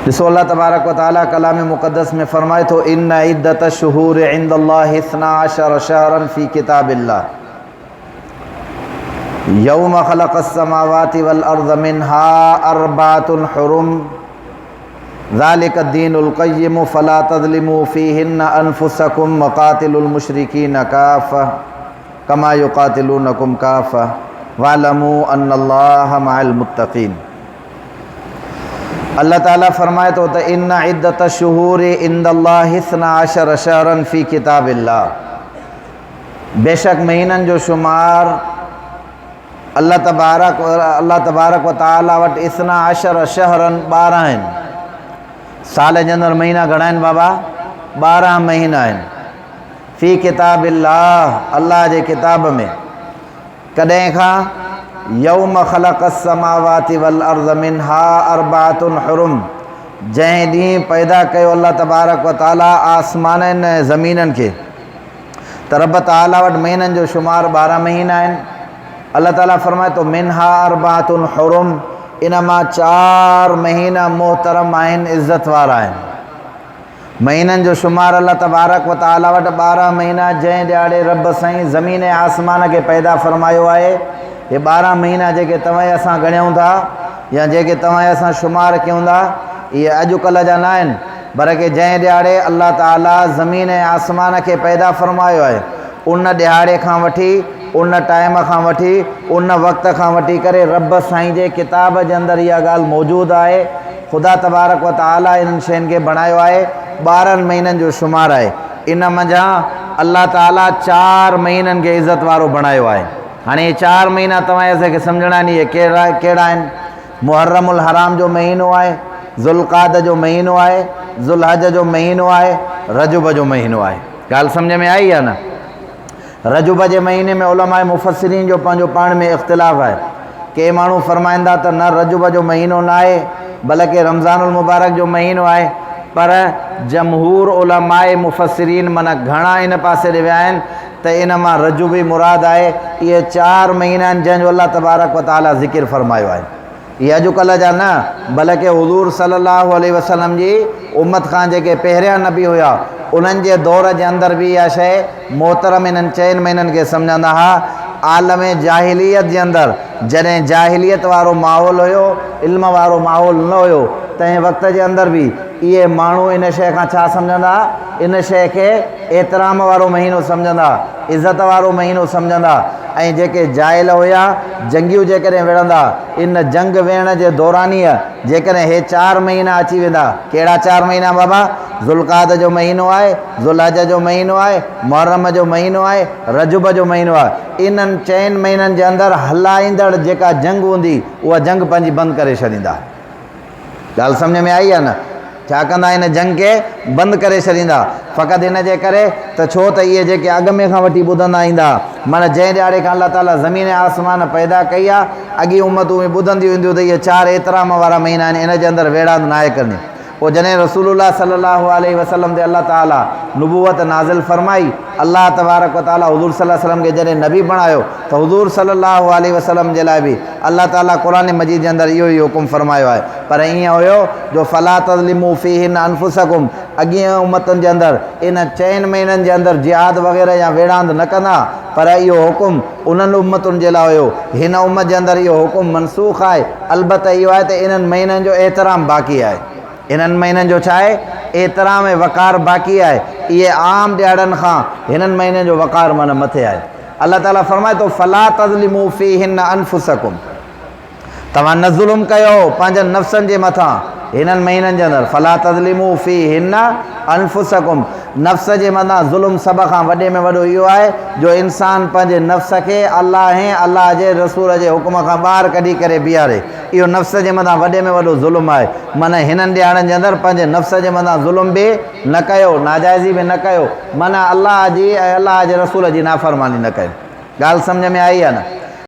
ڏسو الله تبارڪ و تعالي ڪلام مقدس ۾ فرمائي ٿو ان عدت الشهور عند الله اثنا عشر شهرا في ڪتاب الله يوم خلق السماوات والارض منها اربعه حرم ذلك الدين القيم فلا تظلموا فيهن انفسكم وقاتلوا المشركين كافه كما يقاتلونكم كافه واعلموا ان الله مع المتقين الله تعالي فرمائي ٿو ته ان عدت الشهور عند الله اثنا عشر شهرا في ڪتاب الله بيشڪ مهينن جو شمار الله تبارڪ الله تبارڪ و تعالي وٽ اثنا عشر شهرا 12 آهن. سال جي اندر مهينا گهڻا آهن بابا؟ 12 مهينا آهن. في ڪتاب الله الله جي ڪتاب ۾ ڪڏهن کان؟ يوم خلق السماوات والارض منها اربعة حرم جنهن ڏينهن پيدا ڪيو الله تبارڪ و تعالي آسمانن ۽ زمينن کي ته رب تعالي وٽ مهينن جو شمار 12 مهينا آهن. الله تعالي فرمائي ٿو منها اربعة حرم ان مان چار مهينا محترم آهن عزت وارا آهن. مهينن جو شمار الله تبارڪ و تعالي وٽ 12 مهينا جنهن ڏهاڙي رب سائين زمين ۽ آسمان کي پيدا فرمايو آهي هي 12 مهينا جيڪي توهان ۽ اسان ڳڻيون ٿا يا جيڪي توهان ۽ اسان شمار ڪيون ٿا اهي اڄ ڪلهه جا نه آهن بلڪه جنهن ڏهاڙي الله تعالي زمين ۽ آسمان کي پيدا فرمايو آهي ان ڏهاڙي کان وٺي ان ٽائيم کان وٺي ان وقت کان وٺي ڪري رب سائين جي ڪتاب جي اندر اها ڳالهه موجود آهي خدا تبارڪ و تعالي انهن شين کي بڻايو آهي 12 مهينن جو شمار آهي ان منجهان الله تعالي چار مهينن کي عزت وارو بڻايو آهي هاڻي اهي چار مهينا توهان ۽ اسان کي سمجهڻا آهن اهي ڪهڙا ڪهڙا آهن محرم الحرام جو مهينو آهي، ذوالقعد جو مهينو آهي، ذوالحج جو مهينو آهي، رجب جو مهينو آهي. ڳالهه سمجهه ۾ آئي يا نه؟ رجب جي مهيني ۾ علماء مفسرين جو پنهنجو پاڻ ۾ اختلاف آهي. ڪي ماڻهو فرمائن ٿا ته نه رجب جو مهينو نه آهي بلڪه رمضان المبارڪ جو مهينو آهي پر جمهور علماء مفسرين معنيٰ گهڻا ان پاسي ڏي ويا آهن ته ان مان رجب ئي مراد آهي، اهي چار مهينا آهن جنهن جو الله تبارڪ و تعاليٰ ذڪر فرمايو آهي. اهي اڄڪلهه جا نه بلڪه حضور صلي الله عليه وسلم جي امت کان جيڪي پهريان نبي هيا انهن جي دور جي اندر به اها شيء محترم انهن چئن مهينن کي سمجهندا ها. عالم جاهليت جي اندر جڏهن جاهليت وارو ماحول هيو، علم وارو ماحول نه هيو، تنهن وقت جي اندر به اهي ماڻهو ان شيء کان ڇا سمجهندا ها؟ ان شيء کي احترام وارو مهينو سمجهندا، عزت وارو مهينو سمجهندا ۽ جيڪي جاهل هيا، جنگيون جيڪڏهن وڙهندا، ان جنگ وڙهڻ جي دورانيء جيڪڏهن هي چار مهينا اچي ويندا، ڪهڙا چار مهينا بابا؟ ذوالقعد جو مهينو آهي، ذوالحج جو مهينو آهي، محرم جو مهينو آهي، رجب جو مهينو آهي. انهن چئن مهينن جي اندر هلائيندڙ جيڪا جنگ هوندي، اها جنگ پنهنجي بند ڪري ڇڏيندا. ڳالهه سمجهه ۾ آئي يا نه؟ ڇا ڪندا هن جنگ کي بند ڪري ڇڏيندا فقط هن جي ڪري ته ڇو ته اهي جيڪي اڳ ۾ کان وٺي ٻڌندا ايندا معنيٰ جنهن ڏهاڙي کان الله تعاليٰ زمين ۽ آسمان پيدا ڪئي آهي اڳيون امتون به ٻڌنديون اينديون ته اهي چار احترام وارا مهينا آهن ان جي اندر ويڙهاند ناهي ڪرڻي. پوء جڏهن رسول الله صلي الله عليه وسلم تي الله تعاليٰ نبوت نازل فرمائي، الله تبارڪ و تعاليٰ حضور صلي الله عليه وسلم کي جڏهن نبي بڻايو ته حضور صلي الله عليه وسلم جي لاء به الله تعاليٰ قرآن مجيد جي اندر اهو ئي حڪم فرمايو آهي پر ائين هيو جو فلا تظلموا فيهن انفسڪم اڳين امتن جي اندر ان چئن مهينن جي اندر جهاد وغيره يا ويڙهاند نه ڪندا پر اهو حڪم انهن امتن جي لاء هيو هن امت جي اندر اهو حڪم منسوخ آهي البته اهو آهي ته انهن مهينن جو احترام باقي آهي. انهن مهينن جو ڇا آهي؟ احترام ۽ وقار باقي آهي. اهي عام ڏهاڙن کان هنن مهينن جو وقار معنيٰ مٿي آهي. الله تعاليٰ فرمائي ٿو، فلا تظلموا فيهن انفسڪم توهان نه ظلم ڪيو پنهنجن نفسن جي مٿان هنن مهينن جي اندر، فلا تظلموا فيهن انفسڪم نفس جي مٿان ظلم سڀ کان وڏي ۾ وڏو اهو آهي جو انسان پنهنجي نفس کي الله ۽ الله جي رسول جي حڪم کان ٻاهر ڪڍي ڪري بيهاري اهو نفس جي مٿان وڏي ۾ وڏو ظلم آهي معنيٰ هنن ڏهاڙن جي اندر پنهنجي نفس جي مٿان ظلم به نه ڪيو ناجائزي به نه ڪيو معنيٰ الله جي ۽ الله جي رسول جي نافرماني نه ڪيو. ڳالهه سمجهه ۾ آئي يا نه؟